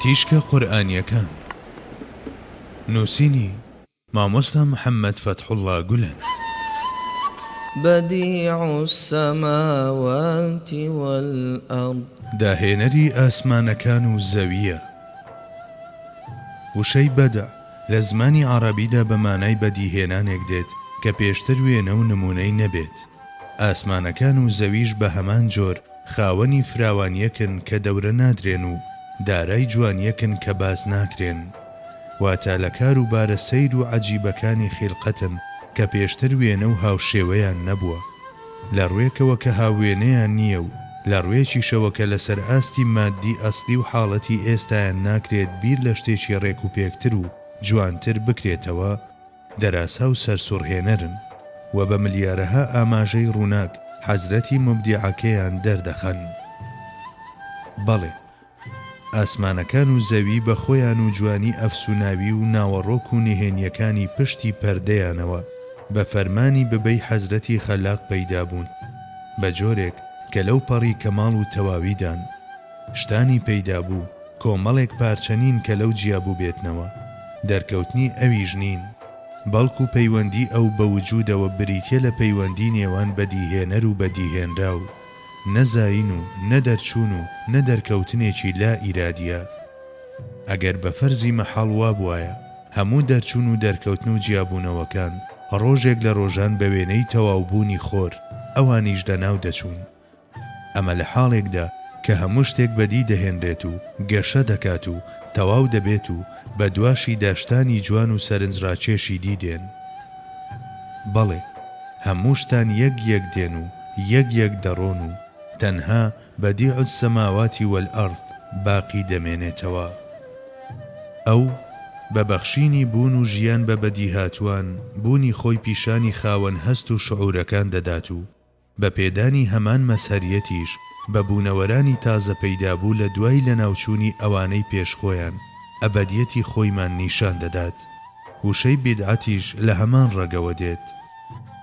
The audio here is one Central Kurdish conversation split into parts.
تیشکە قورئانیەکان. نووسینی، مامۆستا محەممەد فەتحوڵڵا گولەن. بدیع السماوات والارض. داهێنەری ئاسمانەکان و زەوییە. وشەی بەدع لە زمانی عەڕەبیدا بە مانای بەدیهێنانێک دێت کە پێشتر وێنە و نموونەی نەبێت. ئاسمانەکان و زەویش بە هەمان جۆر خاوەنی فراوانیەکن کە دەورە نادرێن و دارای جوانیەکن کە باس ناکرێن. واتە لە کار و بارە سەیر و عەجیبەکانی خیلقەتن کە پێشتر وێنە و هاوشێوەیان نەبووە. لە ڕوێکەوە کە هاووێنەیان نییە و لە ڕوێکیشەوە کە لەسەر ئاستی ماددی ئەسلی و حاڵەتی ئێستایان ناکرێت بیر لە شتێکی ڕێکوپێکتر و جوانتر بکرێتەوە، دەراسا و سەرسوڕهێنەرن و بە ملیارەها ئاماژەی ڕووناک حەزرەتی موبدیعەکەیان دەردەخەن. بەڵێ. ئاسمانەکان و زەوی بە خۆیان و جوانی ئەفسوناوی و ناوەڕۆک و نهێنیەکانی پشتی پەردەیانەوە بە فەرمانی ببەی حەزرەتی خەلاق پەیدا بوون بە جۆرێک کە لەو پەڕی کەماڵ و تەواویدان. شتانی پەیدابوو کۆمەڵێک پارچە نین کە لەو جیا بووبێتنەوە، دەرکەوتنی ئەویش نین، بەڵکو پەیوەندی ئەو بە وجودەوە بریتیە لە پەیوەندی نێوان بەدیهێنەر و بەدیهێنراو، نە زایین و نە دەرچوون و نە دەرکەوتنێکی لا ئیرادیە. ئەگەر بە فەرزی مەحاڵ وابوایە، هەموو دەرچوون و دەرکەوتن و جیابوونەوەکان ڕۆژێک لە ڕۆژان بە وێنەی تەواوبوونی خۆر، ئەوانیش لەناو دەچوون. ئەمە لە حاڵێکدا کە هەموو شتێک بەدی دەهێنرێت و گەشە دەکات و تەواو دەبێت و بە دواشیدا شتانی جوان و سەرنجڕاکێشی دی دێن. بەڵێ، هەموو شتان یەک یەک دێن و یەک یەک دەڕۆن و تەنها، بدیع السماوات والارض، باقی دەمێنێتەوە. ئەو، بە بەخشینی بوون و ژیان بە بەدیهاتووان، بوونی خۆی پیشانی خاوەن هەست و شعوورەکان دەدات و بە پێدانی هەمان مەزهەریەتیش بە بوونەوەرانی تازە پەیدابوو لە دوای لەناوچوونی ئەوانەی پێش خۆیان، ئەبەدیەتی خۆیمان نیشان دەدات. وشەی بیدعەتیش لە هەمان ڕەگەوە دێت.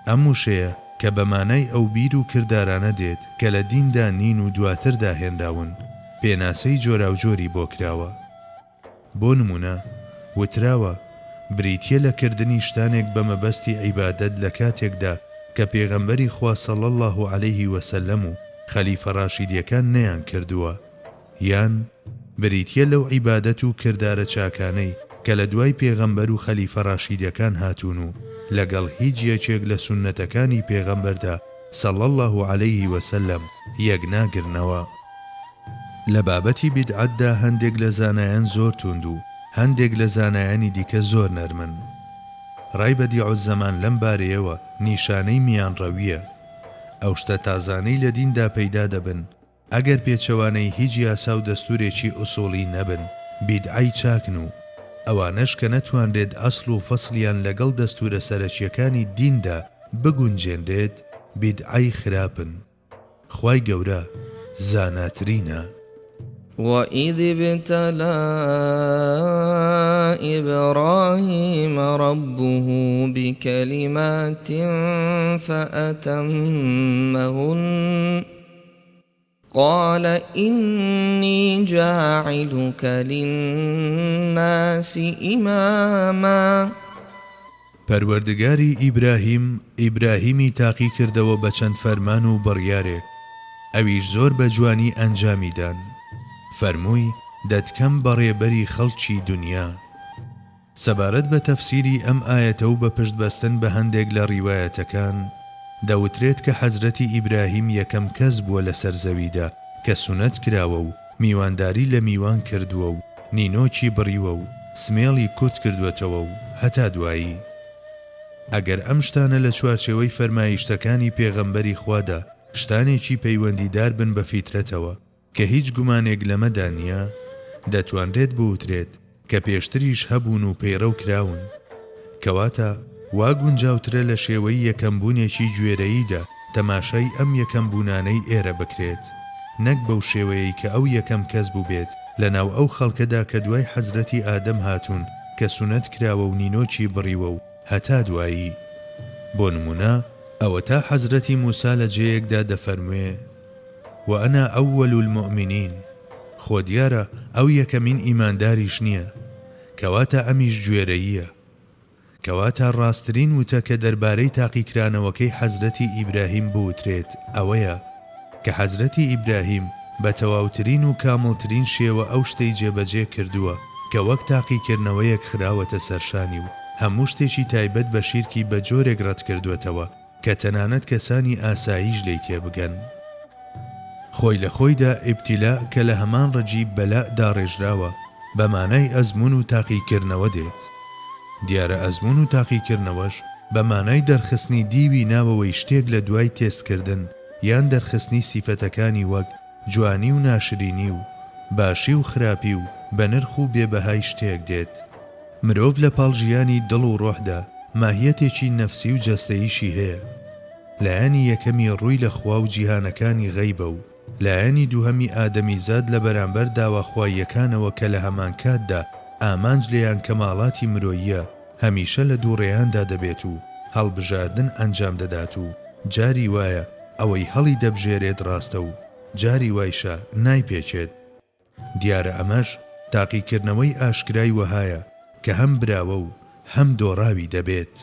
ئەم وشەیە کە بە مانای ئەو بیر و کردارانە دێت کە لە دیندا نین و دواتر داهێنراون، پێناسەی جۆراوجۆری بۆ کراوە. بۆ نموونە، وتراوە، بریتییە لە کردنی شتانێک بە مەبەستی عیبادەت لە کاتێکدا کە پێغەمبەری خوا صلی اللە علیه و سلم و خەلیفە ڕاشیدیەکان نەیان کردووە، یان، بریتییە لەو عیبادەت و کردارە چاکانەی کە لە دوای پێغەمبەر و خەلیفە ڕاشیدەکان هاتوون و لەگەڵ هیچ یەکێک لە سوننەتەکانی پێغەمبەردا صلی اللە علیه و سلم یەک ناگرنەوە. لە بابەتی بیدعەتدا هەندێک لە زانایان زۆر تووند و هەندێک لە زانایانی دیکە زۆر نەرمن. ڕای بەدیعولزەمان لەم بارەیەوە نیشانەی میانڕەوییە. ئەو شتە تازانەی لە دیندا پەیدا دەبن، ئەگەر پێچەوانەی هیچ یاسا و دەستوورێکی ئوسووڵی نەبن، بیدعەی چاکن و ئەوانەش کە نەتوانرێت ئەسڵ و فەسڵیان لەگەڵ دەستوورە سەرەکییەکانی دیندا بگونجێنرێت، بیدعەی خراپن. خوای گەورە زاناترینە. وَإِذِ ابْتَلَى إِبْرَاهِيمَ رَبُّهُ بِکَلِمَاتٍ فَأَتَمَّهُنَّ قَالَ إِنِّی جَاعِلُکَ لِلنَّاسِ إِمَامًا. پەروەردگاری ئیبراهیم ئیبراهیمی تاقی کردەوە بە چەند فەرمان و بڕیارێک، ئەویش زۆر بە جوانی ئەنجامی دان، فەرمووی، دەتکەم بە ڕێبەری خەڵکی دونیا. سەبارەت بە تەفسیری ئەم ئایەتە و بە پشت بەستن بە هەندێک لە ڕیوایەتەکان، دەوترێت کە حەزرەتی ئیبراهیم یەکەم کەس بووە لەسەر زەویدا کە سونەت کراوە و میوانداری لە میوان کردووە و نینۆکی بڕیوە و سمێڵی کورت کردووەتەوە و هەتا دوایی. ئەگەر ئەم شتانە لە چوارچێوەی فەرمایشتەکانی پێغەمبەری خوادا شتانێکی پەیوەندیدار بن بە فیترەتەوە، کە هیچ گومانێک لەمەدا نییە، دەتوانرێت بوترێت کە پێشتریش هەبوون و پەیڕەو کراون. کەواتە وا گونجاوترە لە شێوەی یەکەمبوونێکی گوێرەییدا تەماشای ئەم یەکەمبوونانەی ئێرە بکرێت، نەک بەو شێوەیەی کە ئەو یەکەم کەس بووبێت لەناو ئەو خەڵکەدا کە دوای حەزرەتی ئادەم هاتوون کە سوننەت کراوە و نینۆکی بڕیوە و هەتا دوایی. بۆ نموونە ئەوەتا حەزرەتی موسا لە جێیەکدا دەفەرموێ، وانا اول المومنین. خۆ دیارە ئەو یەکەمین ئیمانداریش نییە. کەواتە ئەمیش گوێرەییە. کەواتە ڕاستترین وتە کە دەربارەی تاقیکرانەوەکەی حەزرەتی ئیبراهیم بوترێت ئەوەیە کە حەزرەتی ئیبراهیم بە تەواوترین و کامڵترین شێوە ئەو شتەی جێبەجێ کردووە کە وەک تاقیکردنەوەیەک خراوەتە سەرشانی و هەموو شتێکی تایبەت بە شیرکی بە جۆرێک ڕەتکردووەتەوە کە تەنانەت کەسانی ئاساییش لێی تێبگەن. خۆی لە خۆیدا ئیبتیلاء کە لە هەمان ڕەگی بەلاء داڕێژراوە، بە مانای ئەزموون و تاقیکردنەوە دێت. دیارە ئەزموون و تاقیکردنەوەش بە مانای دەرخستنی دیوی ناوەوەی شتێک لە دوای تێستکردن یان دەرخستنی سیفەتەکانی وەک جوانی و ناشرینی و باشی و خراپی و بەنرخ و بێ بەهای شتێک دێت. مرۆڤ لە پاڵ ژیانی دڵ و ڕۆحدا ماهیەتێکی نەفسی و جەستەییشی هەیە. لایەنی یەکەمی ڕووی لە خوا و جیهانەکانی غەیبە و لایەنی دووهەمی ئادەمیزاد لە بەرامبەر داوا خواییەکانەوە کە لە هەمانکاتدا ئامانج لێیان کەماڵاتی مرۆییە هەمیشە لە دووڕێیاندا دەبێت و هەڵبژاردن ئەنجام دەدات و جاری وایە ئەوەی هەڵی دەبژێرێت ڕاستە و جاری وایشە نایپێکێت. دیارە ئەمەش تاقیکردنەوەی ئاشکرای وەهایە کە هەم براوە و هەم دۆڕاوی دەبێت.